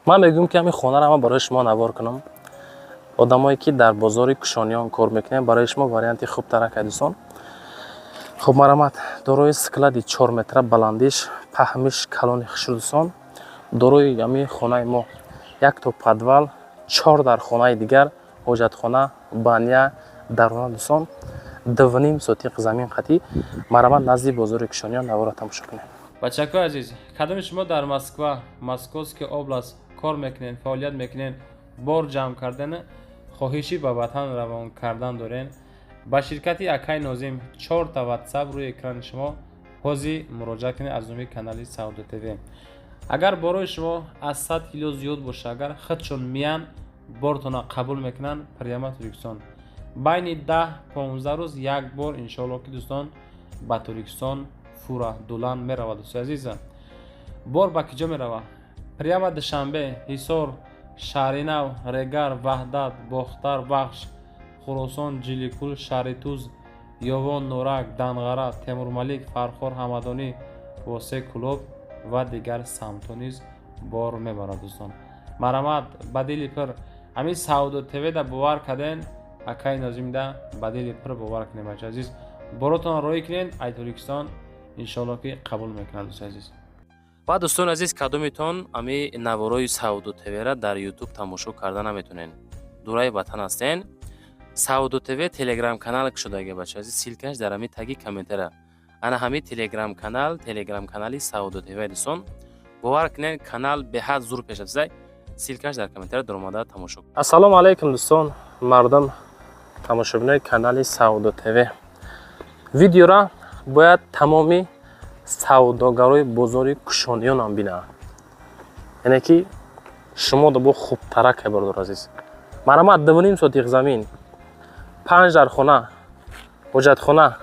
Ман мегӯям, ки ҳамин хонаро ман барои шумо навор кунам. Одамое, ки дар бозори Кушониён кор мекунем, барои шумо варианти хубтар ака, дӯстон. Хуб, марамат, дорои склади 4 метра, баландиш, паҳмиш калони хушрӯ, дӯстон. Дорои ҳамин хонаи мо якто подвал, чор дар хонаи дигар, ҳоҷатхона, баня, дарона, дӯстон. 2,5 сотиқ замин қатӣ. Марамат, назди бозори Кушониён навора тамошо кунем. Бачакои азиз, кадоми шумо дар Москва, Московский область кор мекунед, фаъолият мекунед, бор ҷамъ кардан, хоҳиши ба ватан равон кардан дорен, ба ширкати акай Нозим, чорта ватсап рӯи экрани шумо, ҳозир муроҷиат кунед. Аз номи канали Савдо ТВ, агар борои шумо аз 100 кило зиёд боша, агар худшон миян, бортона қабул мекунанд, прямо Тоҷикистон байни 10-15 рӯз як бор, иншоалло, ки дӯстон, ба Тоҷикистон фура дулан меравад. Дӯстои азиза, бор ба киҷо меравад? Прямо Душанбе, Ҳисор, Шаҳринав, Регар, Ваҳдат, Бохтар, Вахш, Хуросон, Ҷиликул, Шаҳритуз, Ёвон, Норак, Данғара, Темурмалик, Фархор, Ҳамадонӣ, Восе, Кӯлоб ва дигар самтҳо низ бор мебарад. Дӯстон, марамат, ба дили пир ҳамин Савдо ТВ-да бовар карден, акаи Нозимда ба дили пир бовар кунед. Бача азиз, боротон роҳӣ кунед ай Тоҷикистон, иншоалло, ки қабул мекунад, дӯстои азиз. Ва дӯстони азиз, кадомитон ами наворои Савдо ТВ-ра дар Ютуб тамошо карда наметонен, дураи ватан ҳастен, Савдо ТВ телеграм канал кушодаги, бача азиз, ссылка ш дар ҳами таги комментара. Ана ҳами телеграм канал, телеграм канали Савдо ТВ. Дӯстон, бовар кунед, канал беҳад зур пеш рафтаи. Ссылка ш дар комментара, даромада тамошо. Ассалому алайкум, дӯстон, мардум, тамошобинои канали Савдо ТВ. Видеора бояд тамоми савдогарои бозори Кушониёнам бинанд, яъне ки шумо бо хубтарак, бародар азиз. Марамат, 2,5 сотиқ замин, панҷ дархона, ҳоҷатхона,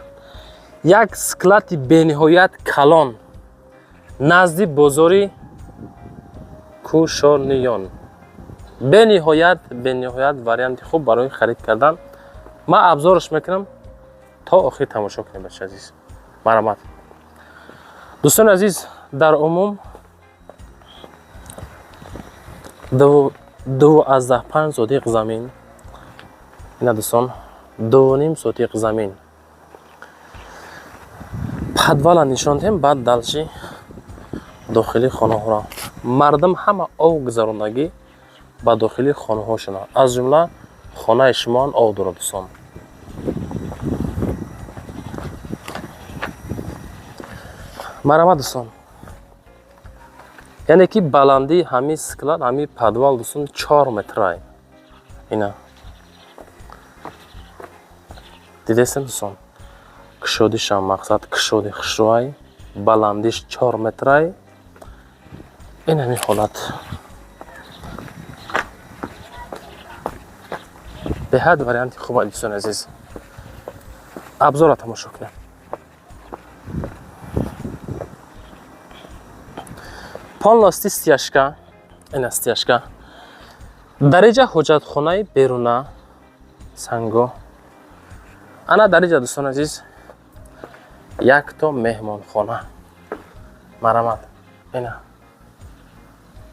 як склади бениҳоят калон назди бозори Кушониён. Бениҳоят, бениҳоят варианти хуб барои харид кардан. Ман обзор ш мекунам, то охир тамошо кунем, бача азиз. Марамат, дӯстони азиз, дар умум 2,5 сотиқ замин. Ина, дӯстон, 2,5 сотиқ замин. Подвал а нишон диҳем, баъд дальше дохили хонаҳоро. Мардум ҳама ов гузарондагӣ ба дохили хонаҳошона, аз ҷумла хонаи шумоам ов дорад, дӯстон. Марҳамат, дӯстон. Яъне ки баландии ҳамин склад, ҳамин подвал, дӯстон, 4 метрай. Ина дидестем, дӯстон, кушодишам, мақсад, кушоди хушрӯай, баландиш 4 метрай. Ин ҳамин ҳолат беҳад варианти хуба, дӯстони азиз. Обзор а тамошо кунем. Полностью стяжка, ина стяжка. Дар иҷа ҳоҷатхонаи беруна, санго. Ана дар иҷа, дӯстони азиз, якто меҳмонхона. Марамат, ина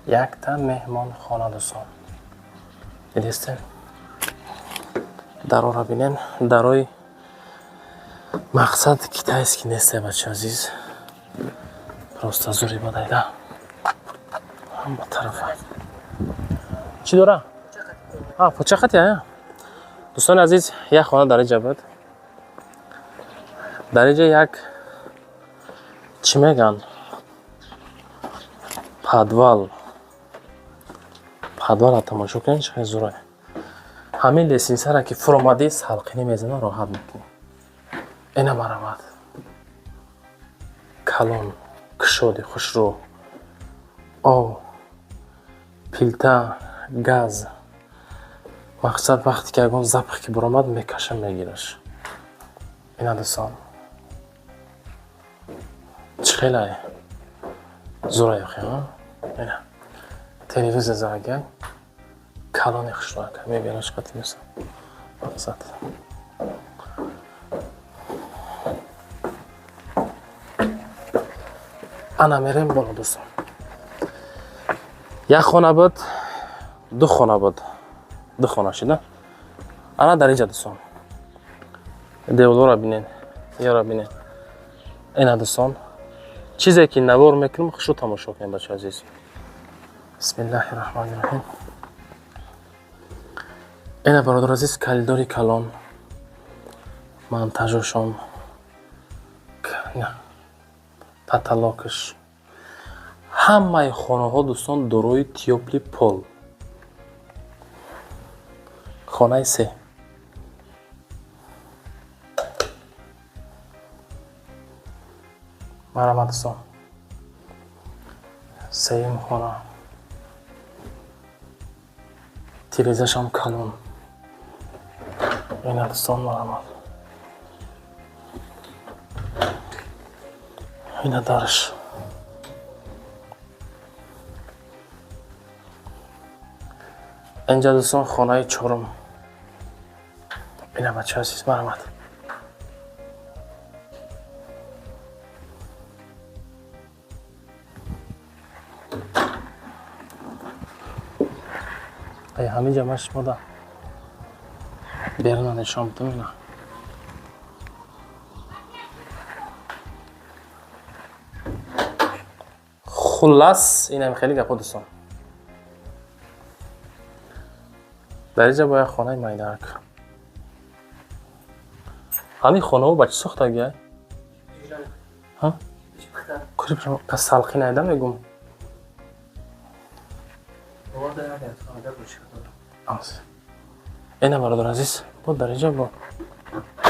якта меҳмонхона, дӯстон, дидестем? Дарора бинен, дарои мақсад китайский несте, бача азиз, просто зури бадайда ҳама тарафа. Чӣ дора? Почахати ая. Дӯстони азиз, як хона дар иҷа буд. Дар иҷа як, чӣ мегӯянд, подвал. Подвал а тамошо кунед, чӣ хеле зура. Ҳамин лестница ра ки фуромадӣ, салқинӣ мезана, роҳат мекунӣ. Ина, марамат, калон, кушоди хушрӯ, ов, плита, газ. Мақсад, вақте ки ягон запах ки баромад, мекаша, мегираш. Ина, дӯстон, чӣ хелай зура ёхи. Ина телевизор загай, калони хушрӯака, мебинаш қатимеса. Мақсад, ана мерем боло, дӯстон. Як хона буд, ду хона буд, ду хона шуда. Ана дар инҷа дӯстон, деволора бинен, ёра бинен. Ина дӯстон, чизе ки навор мекунем, хушу тамошо кунем, бача азиз. Бисмиллаҳи раҳмони раҳим. Ина бародар азиз, коридори калон, монтажошон, потолокаш. Ҳамаи хонаҳо дӯстон дорои тёплый пол. Хонаи се. Марҳамат дӯстон, сеюм хона. Тирезашам калон. Ина дӯстон, марҳамат. Ина дарш. Инҷа дӯстон хонаи чорум. Ина бача азиз, марҳамат. Ай ҳаминҷа ман шумода беруна нишон бидам ина. Хуллас, инам хеле гапо дӯстон. Дар инҷа бояд хонаи майдарак. Ҳамин хонаҳо ба чӣ сохтагиай? Ҳа? Салқи найда мегум. Ина бародар азиз, бо дар инҷа бо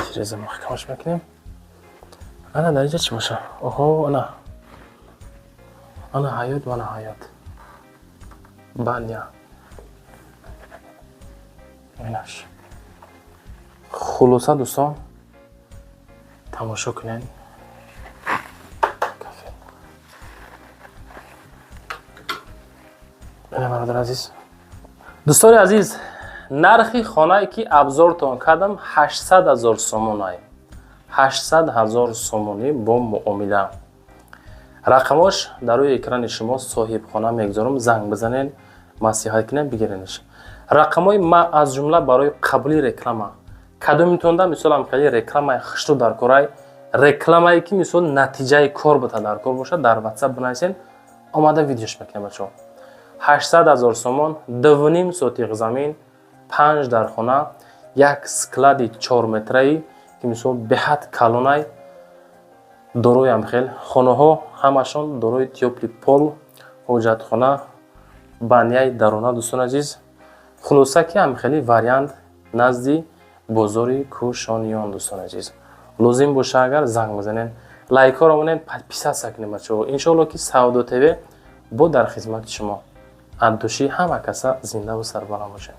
тиреза маҳкамаш мекунем. Ана дар инҷа чӣ боша? Оҳо, ана. Ана ҳаёт ва ана ҳаёт. Баня. Инаш. Хулоса дӯстон, тамошо кунед. Ина бародар азиз. Дӯстони азиз, нархи хонае ки абзортон кардам 800 000 сомонай. 800 000 сомонӣ бо муомила. Рақамош дар рӯи экрани шумо соҳибхона мегузорам, занг бизанед, маслиҳат кунед, бигиренаш. Рақамҳои ма аз ҷумла барои қабули реклама. Кадомитонда мисол хеле рекламаи хушрӯ дар корай, рекламае ки мисол натиҷаи кор бита дар кор бошад, дар WhatsApp бинависен, омада видеош мекунем бачаҳо. 800 000 сомон, 2,5 сотиқ замин, 5 дархона, як склади 4 метраи ки мисол беҳад калонай, дороям хел. Хонаҳо ҳамашон дорои тёплый пол, ҳоҷатхона, баняи дарона дӯстон азиз. Хулоса ки ҳам хеле вариант назди бозори Кӯшониён дӯстон азиз. Лозим боша агар занг бизанед, лайкҳоро монед, подписаться кунед бачаҳо. Иншоалло ки Савдо ТВ бо дар хизмати шумо. Андуши ҳама каса зиндаву сарбаланд бошед.